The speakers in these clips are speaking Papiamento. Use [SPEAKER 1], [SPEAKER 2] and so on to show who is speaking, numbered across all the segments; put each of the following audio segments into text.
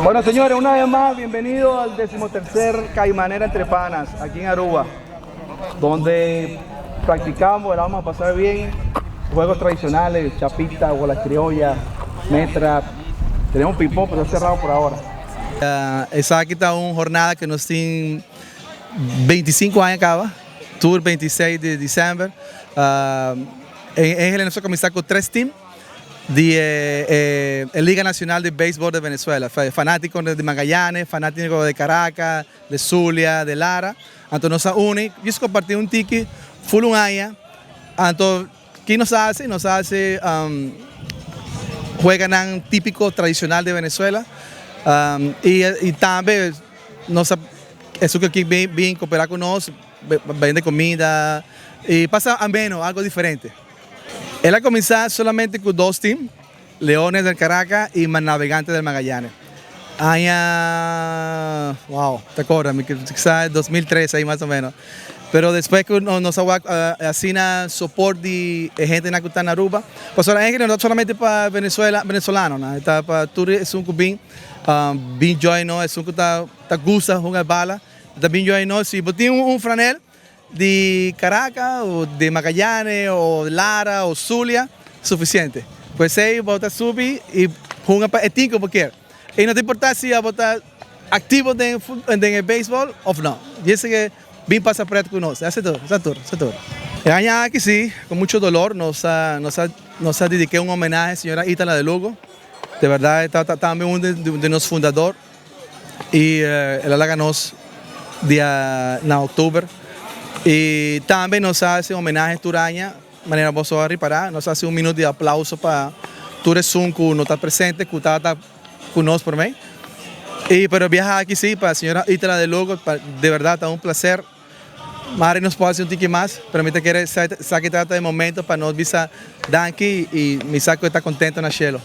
[SPEAKER 1] Bueno, señores, una vez más, bienvenido al decimotercer Caimanera Entre Panas, aquí en Aruba, donde practicamos, la vamos a pasar bien, juegos tradicionales, chapita, bola criolla, metra, tenemos ping-pong, pero está cerrado por ahora.
[SPEAKER 2] Esaki ta un jornada cu nos tin 25 aña caba, tur 26 di december. Eigenlijk nos a cuminsa cu tres team di e Liga Nacional di Beisbol de Venezuela. Fanatico di Magallanes, fanatico di Caracas, di Zulia, di Lara. Anto nos a uni, djis comparti un tiki full un aña. Anto ki nos a haci? Nos a haci jueganan tipico tradicional di Venezuela y tambe nos a esun cu aki bin coopera cu nos bende comida y pasa ameno, algo diferente. El a cuminsa solamente cu dos team, Leones del Caracas y Navegantes del Magallanes. Aña, wow, ta acorda mi, quizá 2003 ahí mas o menos. Pero despues cu nos a wak asina support di e hendenan cu ta na Aruba, pasobra eigenlijk no ta solamente pa Venezuela, venezolanonan, e ta pa tur esun cu bin, bin join nos, esun cu ta gusta hunga bala, ta bin join nos. Si bo tin un franel di Caracas o di Magallanes o Lara o Zulia, suficiente. Cu esey bo ta subi y hunga pa e team cu bo kier. Y no ta importa si abo ta activo den den e baseball of no. Djis que bin pasa pret cu nos. Esa tur, esa tur, esa tur. E aña aki si, con mucho dolor nos a nos a nos a dedica un homenahe señora Itala de Lugo. De berdad e ta tambe un di nos fundador. Y el a laga nos dia na october. Y tambe nos a haci homenahe tur aña, manera boso a ripara, nos a haci un minuut di aplauso pa tur esun cu no ta presente, cu tabata cu nos por mey. Y pero biaha aki si pa señora Itala de Lugo, pa de berdad ta un placer. Mari nos por haci un tiki mas, pero mi ta kere sa ki ta e momento pa nos bisa danki y mi sa cu e ta contento na cielo.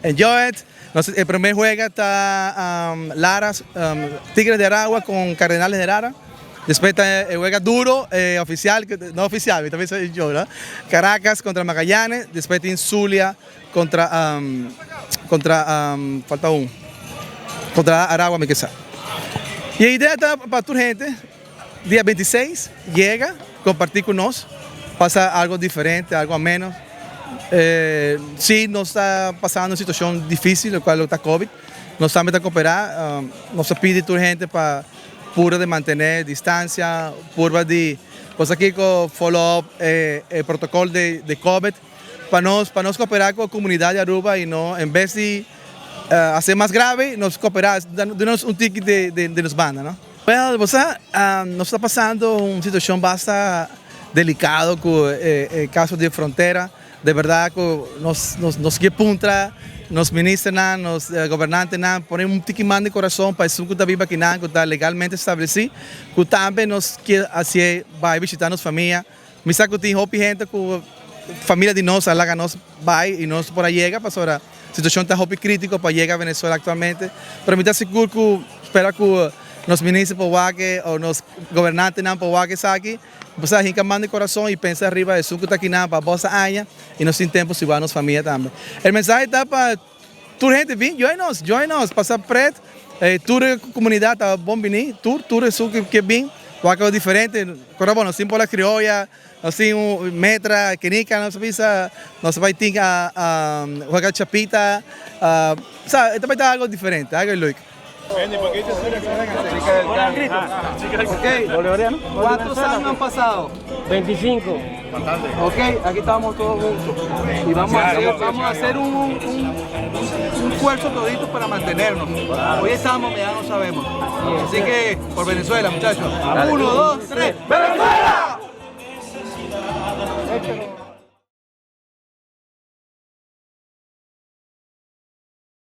[SPEAKER 2] Enjoy it. Nos e primer juega ta Lara, Tigres de Aragua con Cardenales de Lara. Despues ta e wega duro, e oficial, no oficial, mi ta bisa yo, no? Caracas contra Magallanes, despues tin Zulia contra contra falta un, contra Aragua mi ke sa. Y e idea ta pa tur hende dia 26 yega, comparti cu nos, pasa algo diferente, algo ameno. Si nos ta pasando un situacion dificil, lo cual ta covid, nos tambe ta coopera, nos ta pidi tur hende pa purba di mantene distancia, purba di cosa kico follow up e protocol di covid, pa nos pa nos coopera cu e comunidad di Aruba y no en bes di hacer mas grave nos coopera duna nos un tiki di nos banda no. Well bo sa nos ta pasando un situacion basta delicado cu e caso di frontera. De berdad cu nos nos kier puntra nos ministernan, nos gobernantenan pone un tiki man di corazon pa esun cu ta biba akinan cu ta legalmente estableci cu tambe nos kier hacié bay bishita nos famia. Mi sa cu tin hopi hende cu familia di nos a laga nos bay y nos por a yega pasobra situacion ta hopi critico pa yega Venezuela actualmente, pero mi ta sigur cu spera cu nos minister por wak o nos gobernantenan por wak esaki. Bo sa hinka man di corazon y pensa riba esun cu ta kinan pa bo sa aña y nos tin tempo siba nos famia tambe. El mensahe ta pa tur hende bin join nos, join nos, pasa pret, tur e comunidad ta bon bini, tur, tur esun cu ke bin, wak algo diferente, corda bo nos tin bola crioya, nos tin un metra, kenika nos a bisa, nos a bay tin juega chapita, sa e ta bay ta algo diferente, algo leuk.
[SPEAKER 1] ¿Cuántos años han pasado?
[SPEAKER 3] 25.
[SPEAKER 1] Ok, aquí estamos todos juntos. Y vamos a hacer, vamos a hacer un, un, un esfuerzo todito para mantenernos. Hoy estamos, mañana no sabemos. Así que, por Venezuela, muchachos. Uno, dos, tres. ¡Venezuela!